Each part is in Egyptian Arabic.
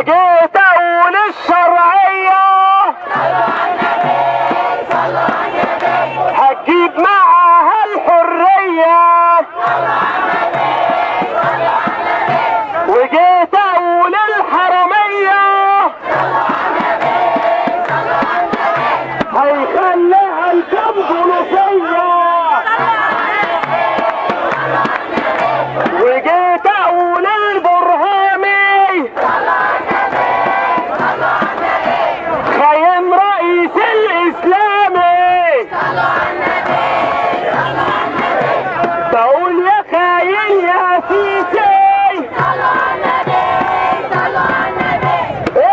وجيت اقول الشرعية هتجيب معاها الحرية. وجيت اقول الحرامية هيخليها الكمبولوسية. وجيت اقول البرهامي خاين رئيس الاسلامي. بقول يا خاين يا سيسي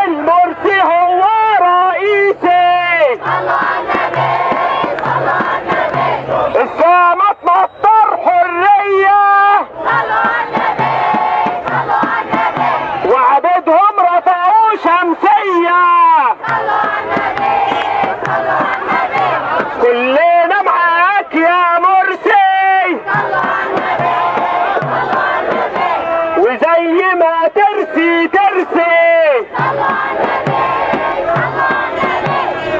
المرسي هو رئيسي. السما تمطر حرية وعبيدهم رفعوا شمسية. كلنا معاك يا مرسي وزي ما ترسي ترسي.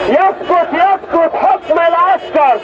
يسقط يسقط حكم العسكر.